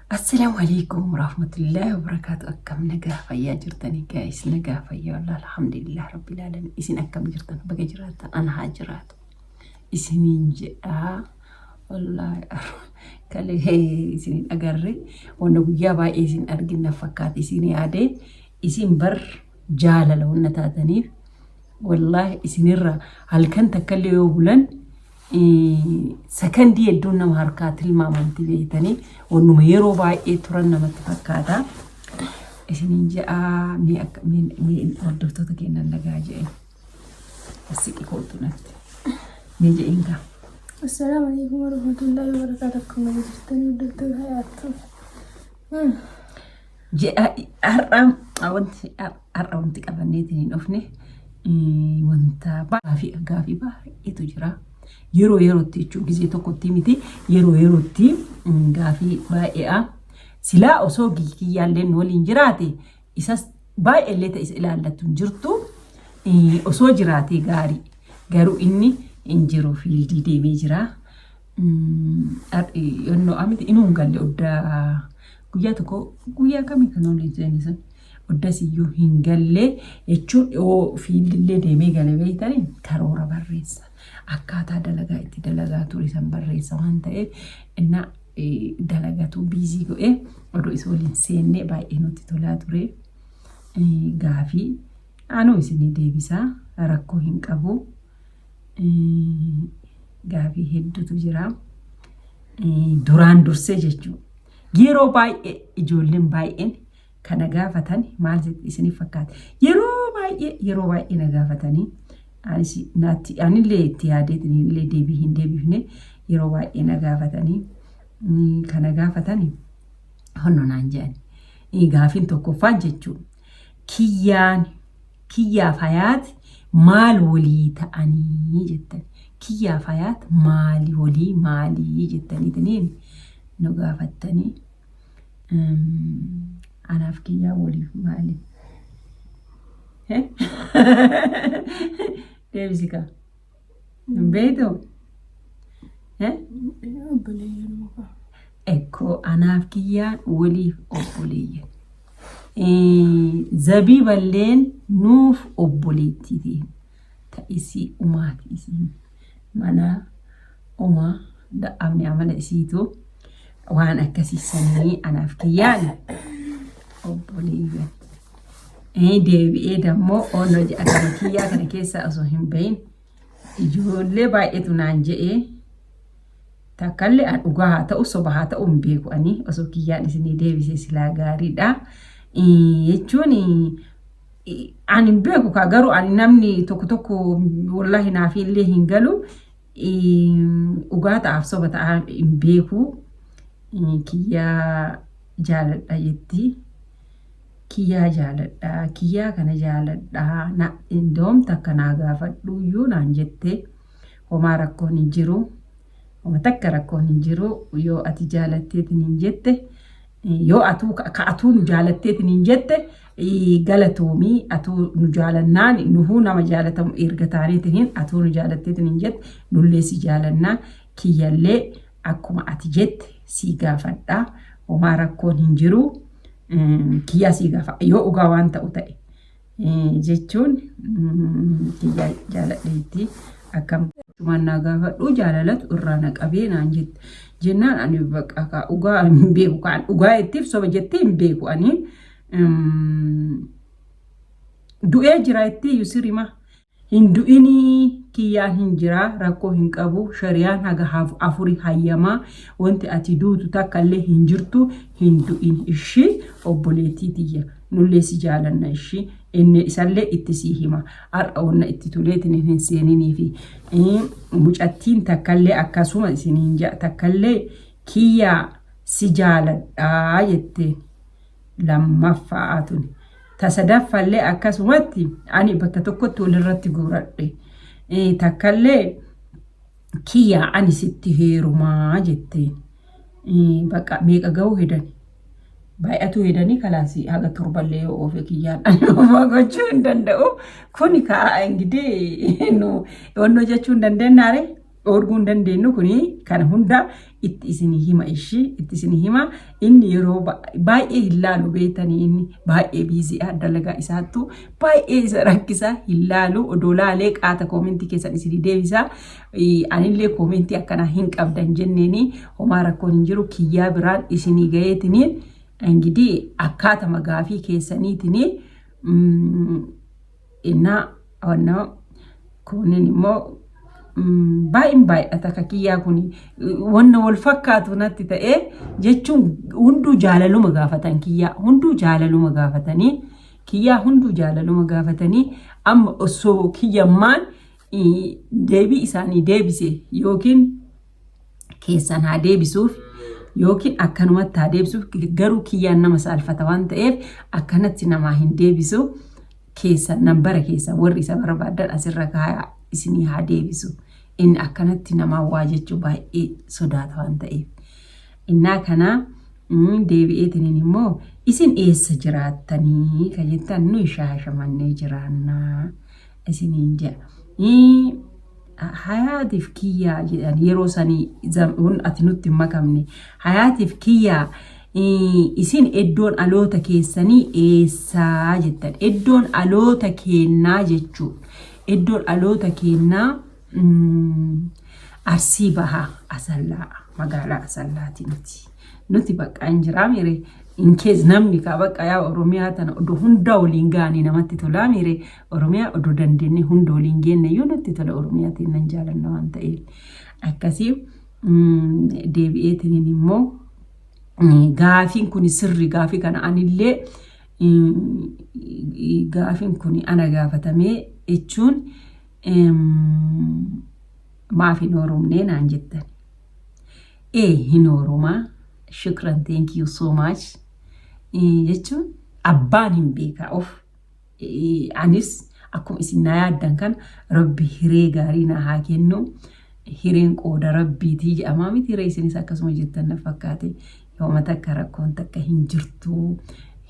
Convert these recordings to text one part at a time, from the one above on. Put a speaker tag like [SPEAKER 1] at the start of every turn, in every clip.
[SPEAKER 1] Assalaamu alaikum warahmatullahi wabarakaatu. Akkam nagaa fayyaa jirtanii guys? Nagaa fayyaa, wallah, alhamdulillah rabbil alamin. Isin akkam jirtan? Baga jiraattan, ana haa jiraatu isiniin jedhaa. Wallahi kalee isinin agarre, wanna guyyaa baay'ee isin arginna fakkaate isin yaade. Isin bar jaalala wanna taataniif, wallahi isinirra halkan takkallee yoo bulan sakandii hedduun nama harkaa tilmaamamti beektanii, wannuma yeroo baay'ee turan namatti fakkaata. Isiniin je'aa, mee akka mee hordoftoota keenyan nagaa je'en. Siqi kootu natti. Mee je'een kaa.
[SPEAKER 2] Assalaamu alaikum warahmatullahi wabarakatuh. Akkuma jirtan, hordoftoota hayaattu.
[SPEAKER 1] Je'a, har'a wanti qabanneetiin hin dhufne wanta gaafii gaafii baay'eetu jira. Yeroo yerootti jechuun gizee tokkotti miti, yeroo yerootti gaafii baay'eedha. Silaa osoo kiyyaalleen waliin jiraate isas baay'eellee ta'e isa ilaallattu hin jirtu. Osoo jiraatee gaarii, garuu inni hin jiru, field deemee jira. Yonnoo amiti inuu hin galle. Oddaa guyyaa tokko, guyyaa kamii kan waliin seenne sun, oddas iyyuu hin galle jechuun, yoo fieldillee deemee gale beektanii karoora barreessa. Akkaataa dalagaa itti dalagaa ture san barreessa waan ta'eef, innaa dalagatu busy godhee. Odoo isa waliin seennee baay'ee nutti tolaa ture. Gaafii anuu isinii deebisaa, rakkoo hin qabu. Gaafii hedduutu jira. Duraan dursee jechuudha. Yeroo baay'ee ijoolleen baay'een kana gaafatan maal isiniif fakkaata? Yeroo baay'ee, yeroo baay'ee na gaafatanii, anis naatti anillee itti yaadeetiin illee deebii hin deebifne. Yeroo baay'ee na gaafatanii, kana gaafatanii honno naan jedhan. Gaafiin tokkoffaan jechuudha. Kiyyaan, kiyyaaf hayaati maal walii ta'anii jettan. Kiyyaaf hayaat maali walii maalii jettaniitiniin nu gaafattanii. Anaaf kiyyaa waliif maali? Deebisi kaa. Hin beektuu?
[SPEAKER 2] Obboleeyyan mukaa.
[SPEAKER 1] Ekkoo, anaaf kiyyaan waliif obboleeyyan. Zabiiballeen nuuf obboleettiiti. Ta isii umaati, isiin mana umaa da'amni amala isiitu waan akkasii sanii, anaaf kiyyaan obboleeyyan. Deebi'ee dammoo onnoo jedhama, kiyyaa kana keessaa osoo hin bahin ijoollee baay'eetu naan je'ee. Takkallee an dhugaa haa ta'u, soba haa ta'u hin beeku, ani osoo kiyyaan isinii deebisee silaa gaariidha. Jechuun ani hin beeku kaa, garuu ani namni tokko tokko wallahi naaf illee hin galu, dhugaa ta'aaf soba ta'aa hin beeku. Kiyyaa jaaladha jetti. Kiyyaa jaaladha, kiyyaa kana jaaladha, na indoom takka naa gaafadhu iyyuu naan jette. Homaa rakkoon hin jiru. Homa takka rakkoon hin jiru. Yoo ati jaalatteetiin hin jette, yoo atuu ka atuu nu jaalatteetiin hin jette, galatoomii. Atuu nu jaalannaan nuhuu nama jaalatamu erga taaneetiin, atuu nu jaalatteetiin hin jette, nullee si jaalannaa. Kiyyallee akkuma ati jette si gaafadha, homaa rakkoon hin jiru. Kiyyaa si gaafa yoo dhugaa waan ta'u ta'e jechuun kiyyaa jaaladheetti akkam naa gaafadhu, jaalalatu irraa na qabee naan jette jennaan, ani bakka ka dhugaa hin beeku, kaan dhugaa jettiif soba jettee hin beeku. Ani du'ee jira jettee yusirima. Hin du'inii, kiyyaan hin jiraa, rakkoo hin qabu. Shariyaan haga afuri hayyamaa, wanti ati duutu takka illee hin jirtu. Hin du'in ishii, obboleettii tiyya, nullee si jaalanna. Ishii inni isallee itti sii hima, har'a wanna itti toleetiin hin seeninii fi mucattiin takkallee akkasuma isiniin ja'a. Takkallee kiyyaa si jaaladhaa jetteen lammaffaa tuni. Ta sadaffallee akkasumatti ani bakka tokkotti walirratti guuradhe. Takkallee kiyyaa ani sitti heerumaa jetteen. Bakka meeqa ga'uu hedani? Baay'atu hedanii kalaasii haga torballee yoo oofe kiyyaan ani homaa gochuu hin danda'u. Kuni ka'a ingidee nu onnoo jechuu hin dandeenyaare. Dhoorguu hin dandeenyu. Kuni kana hunda itti isinii hima, ishii itti isinii hima. Inni yeroo baay'ee hin laalu, beektanii, inni baay'ee busy dha. Dalagaa isaattu baay'ee isa rakkisa, hin laalu. Odoo laalee qaata comment keessan isinii deebisa. Anillee comment akkanaa hin qabdan jenneeni, homaa rakkoon hin jiru. Kiyyaa biraan isinii gaheetiniin ingidii akkaatama gaafii keessaniitinii innaa onnoo kunin immoo baay'een baay'ata. Akka kiyyaa kun wanna wal fakkaatu natti ta'ee jechuun, hunduu jaalaluma gaafatan. Kiyyaa hunduu jaalaluma gaafatanii, kiyyaa hunduu jaalaluma gaafatanii. Amma osoo kiyyammaan deebii isaanii deebise, yookiin keessan haa deebisuuf yookiin akkanumatti haa deebisuuf, garuu kiyyaan nama saalfata waan ta'eef akkanatti namaa hin deebisu. Keessan nambara keessan warri isa barbaadan asirra kaayaa, isinii haa deebisu. Inni akkanatti namaa waa jechuu baay'ee sodaata waan ta'eef. Innaa kana deebi'eetiniin immoo isin eessa jiraattanii kan jettan, nuyi Shaashamannee jiraannaa isiniin jedha. Hayaatiif kiyyaa jedhan yeroo sanii ati nutti hin makamne. Hayaatiif kiyyaa, isin iddoon aloota keessanii eessaa jettan? Iddoon aloota keennaa jechuun, iddoon aloota keennaa Arsii Bahaa, Asallaa, magaalaa Asallaati nuti. Nuti bakka hin jiraa miire, in case namni kaa bakka yaa Oromiyaa tana odoo hunda waliin ga'anii namatti tolaa miire. Oromiyaa odoo dandeenye hunda waliin geenne iyyuu natti tola. Oromiyaatiin nan jaalanna waan ta'eef. Akkasii deebi'eetiniin immoo gaafiin kun sirri, gaafii kana anillee gaafiin kun ana gaafatamee jechuun, maaf hin horumnee naan jettan. Ee, hin horumaa. Shukran, thank you so much jechuun abbaan hin beekaa of. Anis akkuma isin na yaaddan kan Rabbi hiree gaarii na haa kennu. Hireen qooda Rabbiitii jedhamaa miti hiree, isinis akkasuma jettan na fakkaate. Yooma takka rakkoon takka hin jirtu,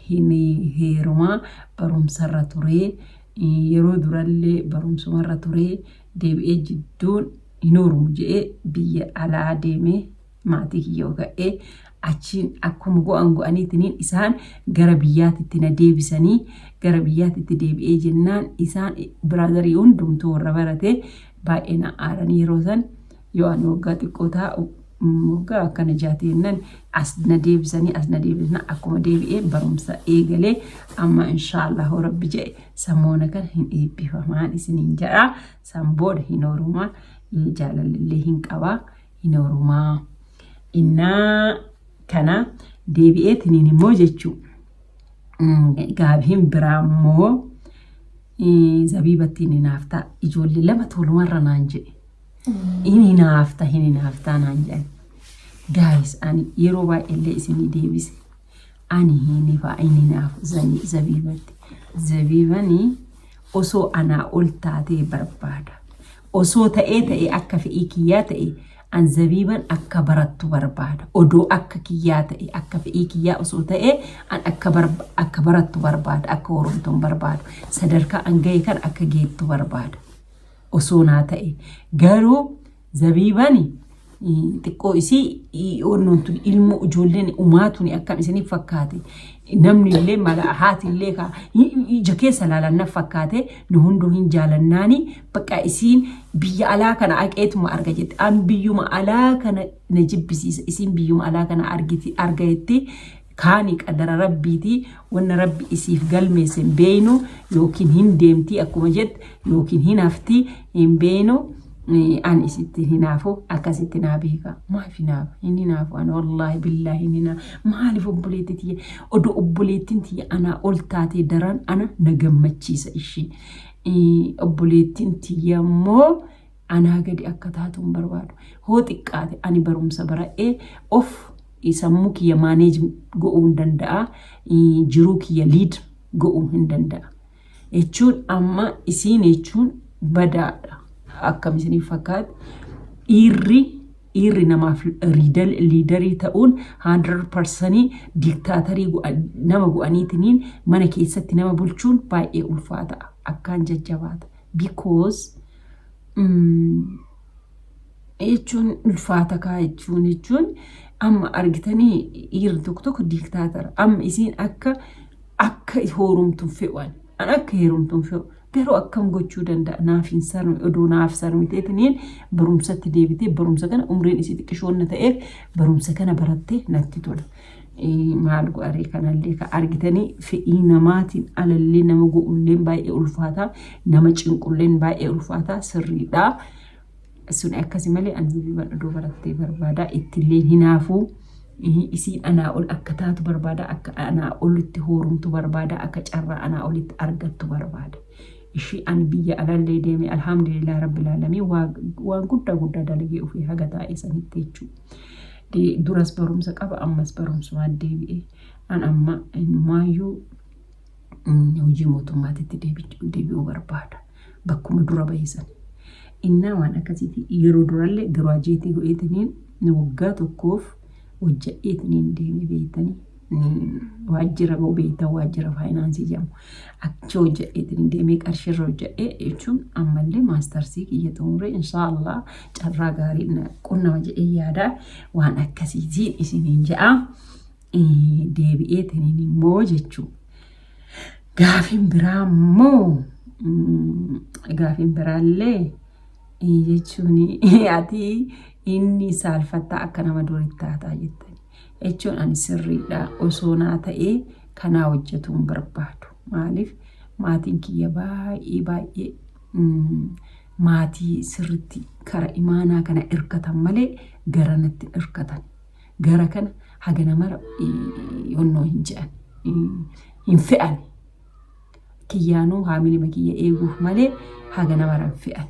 [SPEAKER 1] hin heerumaa. Barumsarra turee, yeroo durallee barumsumarra turee, deebi'ee jidduun hin horumu jedhee biyya alaa deemee maatii kiyya ga'ee, achiin akkuma go'an go'aniitiniin isaan gara biyyaatitti na deebisanii, gara biyyaatitti deebi'ee jennaan isaan brother hundumtuu warra barate baay'ee na aaranii. Yeroo san yoo ani waggaa xiqqoo taa'u, waggaa akkana jaate jennaan as na deebisanii, as na deebisan. Akkuma deebi'ee barumsa eegalee, amma inshaallah Rabbi jedhe samoona kana hin eebbifamaan isiniin jedha. San booda hin horumaa, jaalallee hin qabaa, hin horumaa. Innaa kana deebi'eetiniin immoo jechuu, gaafiin biraa immoo zabiibattiin hinaaftaa, ijoollee lama tolumarra naan jedhe. Hin hinaafta, hin hinaaftaa naan jedhan. Guys, ani yeroo baay'eellee isinii deebise. Ani hin hinaafu zabiibatti. Zabiibanii osoo anaa ol taatee barbaada. Osoo ta'ee ta'ee akka fe'ii kiyyaa ta'e, an zabiiban akka barattu barbaada. Odoo akka kiyyaa ta'e, akka fe'ii kiyyaa osoo ta'e, an akka barattu barbaada. Akka horomtu hin barbaadu. Sadarkaa an gahe kan akka geettu barbaada. Osoo naa ta'e. Garuu zabiibani xiqqoo isii onnoon tun ilmoo ijoolleen umaa tuni akkam isiniif fakkaate? Namni illee mala haati illee kaa ija keessa laalan na fakkaate, nu hunduu hin jaalannaani. Bakka isiin biyya alaa kana aqeetuma arga jette, an biyyuma alaa kana na jibbisiisa, isiin biyyuma alaa kana argiti arga jetti. Kaani qadara Rabbiiti, wanna Rabbi isiif galmeesse hin beeynu. Yookiin hin deemti akkuma jette, yookiin hin hafti, hin beeynu. An isitti hinaafu, akkasitti naa beeka. Maaf hinaafa? Hin hinaafu ani, wallaahi billaahi hin hinaafu. Maaliif? Obboleetti tiyya, odoo obboleettiin tiyya anaa ol taatee daran ana na gammachiisa ishee. Obboleettiin tiyya immoo anaa gadi akka taatu hin barbaadu. Hoo xiqqaate ani barumsa bara'ee of sammuu kiyya manage go'uu hin danda'a, jiruu kiyya lead go'uu hin danda'a jechuun, amma isiin jechuun badaadha. Akkam isiniif fakkaate? Dhiirri namaaf leader ta'uun 100% dictator nama go'aniitiniin mana keessatti nama bulchuun baay'ee ulfaata, akkaan jajjabaata, because Jechuun ulfaata kaa jechuun amma argitanii dhiirri tokko tokko diiktaatara. Amma isiin akka heerumtu fe'an. An akka heerumtu fe'u. Garuu akkam gochuu danda'a naaf hin sarmi oduu naaf sarmiteetiniin barumsatti deebitee barumsa kana umriin isii xiqqishoonna ta'eef barumsa kana barattee natti tola. Maal godharee kanallee ka argitanii fedhii namaatiin alallee nama go'ulleen baay'ee ulfaataa nama cinqulleen baay'ee ulfaataa sirriidha. Sun akkasi malee ani zabiibaan oduu barattee barbaada ittillee hinaafuu isiin anaa ol akka taatu barbaada akka anaa olitti hoorumtu barbaada akka carraa anaa olitti argattu barbaada. Ishii ani biyya alallee deeme alhamdulillah rabbil aalamiin waan guddaa guddaa dalagee ofii haga taa'e sanitti jechuudha. Duras barumsa qaba ammas barumsumaan deebi'e. An amma maayyuu hojii mootummaatitti deebi'uu barbaada. Bakkuma dura bahe san. Innaa waan akkasiiti yeroo durallee giraajeetii godheetiniin waggaa tokkoof hojja'eetiniin deeme beektanii waajjira beektan waajjira faayinaansii jedhamu achi hojja'eetiniin deemee qarshiirra hojja'ee jechuun ammallee maastarsii kiyya xumuree inshaallah carraa gaarii qunnama jedhee yaada waan akkasiitiin isiniin jedha deebi'eetiniin immoo jechuudha. Gaafiin biraa immoo gaafiin biraallee jechuun ati inni saalfattaa akka nama duritti taataa jettani. Jechuun ani sirriidha osoo naa ta'ee kanaa hojjetuu hin barbaadu. Maaliif maatiin kiyya baay'ee baay'ee maatii sirriitti kara imaanaa kana hirkatan malee gara natti hirkatan. Gara kana haga namara yonnoo hin je'an hin fe'an. Kiyyaanuu haamilima kiyya eeguuf malee haga nama hin fe'an.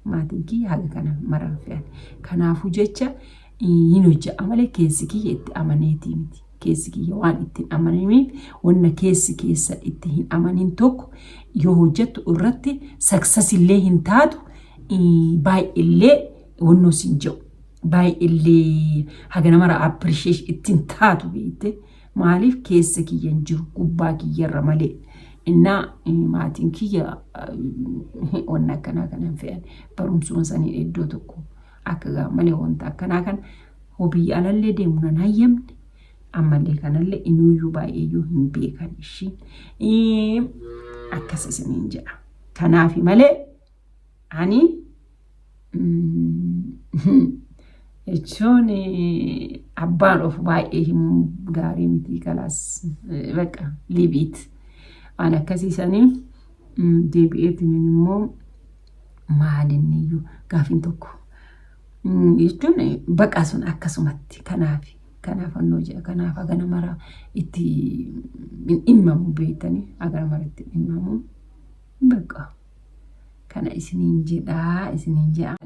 [SPEAKER 1] Maatiin kiyya haga kana mara hin fe'an. Kanaafuu jecha hin hojja'a malee keessi kiyya itti amaneetii miti. Keessi kiyya waan itti hin amaniniif wanna keessi keessa itti hin amanin tokko yoo hojjettu irratti success illee hin taatu baay'illee wannoo siin jedhu. Baay'illee haga namara appreciate ittiin taatu beekte. Maaliif keessa kiyya hin jiru gubbaa kiyyarra malee. Innaa maatiin kiyya wanna akkanaa kana hin fe'an. Barumsuma sanii iddoo tokko akka gaa malee wanta akkanaa kana hobiyya alallee deemu nan hayyamne. Ammallee kanallee inuuyyuu baay'eeyyuu hin beekan ishii. Akkas isiniin jedha. Kanaafi malee ani jechuun abbaan of baay'ee hin gaarii miti kalaas bakka liibiit waan akkasiisanii deebi'eetiin immoo maalinniyyuu gaafiin tokko jechuun baqa sun akkasumatti kanaaf kanaaf annoo jedha kanaaf hagana mara itti hin dhimmamu beektanii hagana mara itti dhimmamu baqa kana isiniin jedhaa isiniin jedha.